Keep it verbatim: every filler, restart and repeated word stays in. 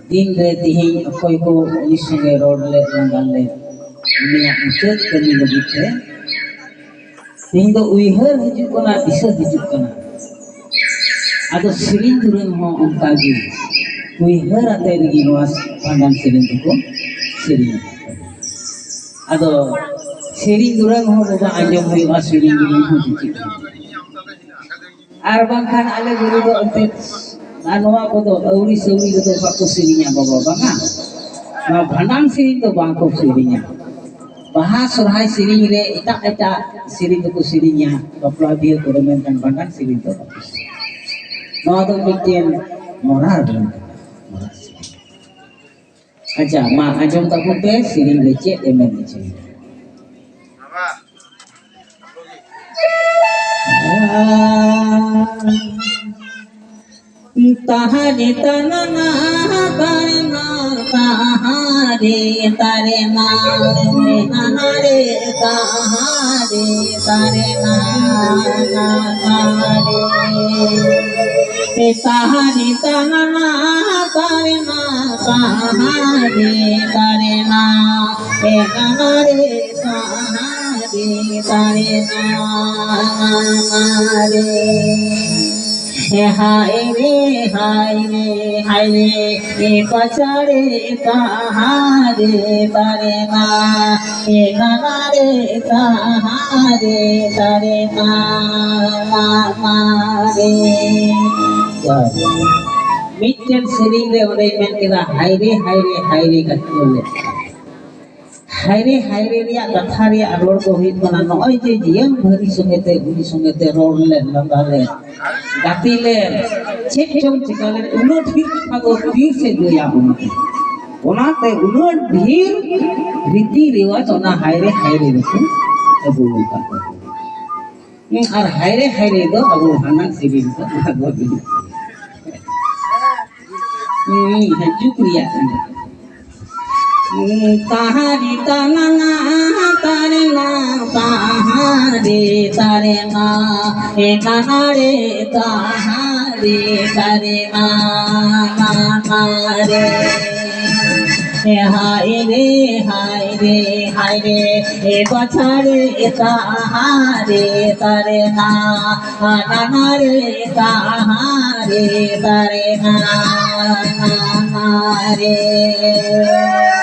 ᱫᱤᱱ ᱨᱮ ᱛᱮᱦᱮᱧ ᱚᱠᱚᱭ ᱠᱚ ᱩᱱᱤ ᱥᱚᱸᱜᱮ ᱨᱚᱲ ᱞᱮᱫ, ᱞᱟᱸᱫᱟ ᱞᱮᱫ, ᱩᱱᱤᱭᱟᱜ ᱢᱩᱪᱟᱹᱫ ᱠᱟᱹᱢᱤ ᱞᱟᱹᱜᱤᱫ ᱛᱮ ᱛᱮᱦᱮᱧ ᱫᱚ ᱩᱭᱦᱟᱹᱨ ᱦᱤᱡᱩᱜ ᱠᱟᱱᱟ, ᱫᱤᱥᱟᱹ ᱦᱤᱡᱩᱜ ᱠᱟᱱᱟ᱾ ᱟᱫᱚ ᱥᱮᱨᱮᱧ ᱫᱩᱨᱟᱹᱝ ᱦᱚᱸ ᱚᱱᱠᱟ ᱜᱮ ᱩᱭᱦᱟᱹᱨ ᱟᱛᱮ ᱨᱮᱜᱮ ᱱᱚᱣᱟ ᱵᱷᱟᱸᱰᱟᱱ ᱥᱮᱨᱮᱧ ᱫᱚᱠᱚ ᱥᱮᱨᱮᱧᱟ᱾ ᱟᱫᱚ ᱥᱮᱨᱮᱧ ᱫᱩᱨᱟᱹᱝ ᱦᱚᱸ ᱵᱟᱵᱟ ᱟᱸᱡᱚᱢ ᱦᱩᱭᱩᱜᱼᱟ, ᱥᱮᱨᱮᱧ ᱫᱩᱨᱟᱹᱝ ᱦᱚᱸ ᱪᱮᱪᱮᱫ ᱦᱩᱭᱩᱜᱼᱟ᱾ ᱟᱨ ᱵᱟᱝᱠᱷᱟᱱ ᱟᱞᱮ ᱜᱩᱨᱩ ᱫᱚ ᱮᱱᱛᱮᱫ, ᱟᱨ ᱱᱚᱣᱟ ᱠᱚᱫᱚ ᱟᱹᱣᱲᱤ ᱥᱟᱹᱣᱲᱤ ᱨᱮᱫᱚ ᱵᱟᱠᱚ ᱥᱮᱨᱮᱧᱟ ᱵᱟᱵᱟ, ᱵᱟᱝᱟ᱾ ᱱᱚᱣᱟ ᱵᱷᱟᱸᱰᱟᱱ ᱥᱮᱨᱮᱧ ᱫᱚ ᱵᱟᱝ ᱠᱚ ᱥᱮᱨᱮᱧᱟ᱾ ᱵᱟᱦᱟ ᱥᱚᱨᱦᱟᱭ ᱥᱮᱨᱮᱧ ᱨᱮ ᱮᱴᱟᱜ ᱮᱴᱟᱜ ᱥᱮᱨᱮᱧ ᱫᱚᱠᱚ ᱥᱮᱨᱮᱧᱟ, ᱵᱟᱯᱞᱟ ᱵᱤᱦᱟᱹ ᱠᱚᱨᱮ, ᱢᱮᱱᱠᱷᱟᱱ ᱵᱷᱟᱸᱰᱟᱱ ᱥᱮᱨᱮᱧ ᱫᱚ ᱵᱟᱠᱚ ᱥᱮᱨᱮᱧᱟ᱾ ᱱᱚᱣᱟ ᱫᱚ ᱢᱤᱫᱴᱮᱱ ᱢᱚᱨᱟᱞ ᱨᱮᱱᱟᱜ ᱠᱟᱱᱟ, ᱢᱚᱨᱟᱞ ᱥᱮᱨᱮᱧ᱾ ᱟᱪᱪᱷᱟ, ᱢᱟ ᱟᱸᱡᱚᱢ ᱛᱟᱵᱚᱱ ᱯᱮ, ᱥᱮᱨᱮᱧ ᱨᱮ ᱪᱮᱫ ᱮ ᱢᱮᱱ ᱦᱚᱪᱚᱭᱮᱫᱟ᱾ ᱛᱟᱦᱟᱨᱤ ᱛᱟᱱᱟᱱᱟ ᱛᱟᱨᱮᱱᱟ, ᱛᱟᱦᱟᱨᱤ ᱛᱟᱨᱮᱱᱟ, ᱛᱟᱦᱟᱨᱤ ᱛᱟᱨᱮᱱᱟ, ᱛᱟᱦᱟᱨᱤ ᱛᱟᱱᱟᱱᱟ ᱛᱟᱨᱮᱱᱟ, ᱛᱟᱦᱟᱨᱤ ᱛᱟᱨᱮᱱᱟ, ᱛᱟᱦᱟᱨᱤ ᱛᱟᱨᱮᱱᱟ᱾ ᱦᱟᱭ ᱨᱮ, ᱦᱟᱭ ᱨᱮ, ᱦᱟᱭ ᱨᱮ, ᱮ ᱯᱟᱪᱟᱲᱮ ᱛᱟᱦᱟᱨᱮ ᱛᱟᱨᱮᱱᱟ, ᱮ ᱱᱟᱱᱟᱨᱮ ᱛᱟᱦᱟᱨᱮ ᱛᱟᱨᱮᱱᱟ, ᱱᱟᱱᱟᱨᱮ᱾ ᱢᱤᱫᱴᱮᱱ ᱥᱮᱨᱮᱧ ᱨᱮ ᱚᱸᱰᱮ ᱢᱮᱱ ᱠᱮᱫᱟ, ᱦᱟᱭ ᱨᱮ, ᱦᱟᱭ ᱨᱮ, ᱦᱟᱭ ᱨᱮ ᱠᱟᱛᱮ ᱵᱚᱞᱮ᱾ ᱦᱟᱭᱨᱮ ᱦᱟᱭᱨᱮ ᱨᱮᱭᱟᱜ ᱠᱟᱛᱷᱟ ᱨᱮᱭᱟᱜ ᱨᱚᱲ ᱫᱚ ᱦᱩᱭᱩᱜ ᱠᱟᱱᱟ, ᱱᱚᱜᱼᱚᱭ ᱡᱮ ᱡᱤᱭᱚᱱ ᱵᱷᱟᱹᱨᱤ ᱥᱚᱸᱜᱮ ᱛᱮ, ᱩᱱᱤ ᱥᱚᱸᱜᱮ ᱛᱮ ᱨᱚᱲ ᱞᱮᱱ, ᱞᱟᱸᱫᱟ ᱞᱮᱱ, ᱜᱟᱛᱮ ᱞᱮᱱ, ᱪᱮᱫ ᱪᱚᱝ ᱪᱤᱠᱟ ᱞᱮᱱ, ᱩᱱᱟᱹᱜ ᱰᱷᱮᱨ ᱠᱟᱛᱷᱟ ᱫᱚ ᱛᱤᱥ ᱮ ᱞᱟᱹᱭᱟ ᱚᱱᱟᱛᱮ? ᱚᱱᱟᱛᱮ ᱩᱱᱟᱹᱜ ᱰᱷᱮᱨ ᱨᱤᱛᱤ ᱨᱮᱣᱟᱡᱽ ᱚᱱᱟ ᱦᱟᱭᱨᱮ ᱦᱟᱭᱨᱮ ᱨᱮᱠᱚ ᱟᱹᱜᱩ ᱟᱠᱟᱫ ᱛᱟᱵᱚᱱᱟ᱾ ᱦᱩᱸ, ᱟᱨ ᱦᱟᱭᱨᱮ ᱦᱟᱭᱨᱮ ᱫᱚ ᱟᱵᱚ ᱦᱟᱱᱟ ᱥᱮᱨᱮᱧ ᱫᱚ ᱟᱵᱚ ᱫᱚ᱾ ᱦᱩᱸ, ᱦᱤᱡᱩᱜ ᱨᱮᱭᱟᱜ ᱠᱟᱱᱟ᱾ ᱦᱩᱸ, ᱛᱟᱦᱟᱨᱤ ᱛᱟᱱᱟᱱᱟ ᱛᱟᱨᱮᱱᱟ, ᱛᱟᱦᱟᱨᱤ ᱛᱟᱨᱮᱱᱟ, ᱮ ᱛᱟᱱᱟᱨᱮ ᱛᱟᱦᱟᱨᱤ᱾ ᱨᱮ ᱛᱟᱨᱮ ᱢᱟ, ᱢᱟ, ᱢᱟ ᱨᱮ᱾ ᱦᱟᱭ ᱨᱮ, ᱦᱟᱭ ᱨᱮ, ᱦᱟᱭ ᱨᱮ, ᱮ ᱵᱟᱪᱷᱟ ᱨᱮ, ᱮ ᱛᱟᱦᱟ ᱨᱮ ᱛᱟᱨᱮ ᱢᱟ, ᱱᱟᱱᱟ ᱨᱮ, ᱛᱟᱦᱟ ᱨᱮ ᱛᱟᱨᱮ ᱢᱟ, ᱱᱟᱱᱟ ᱨᱮ᱾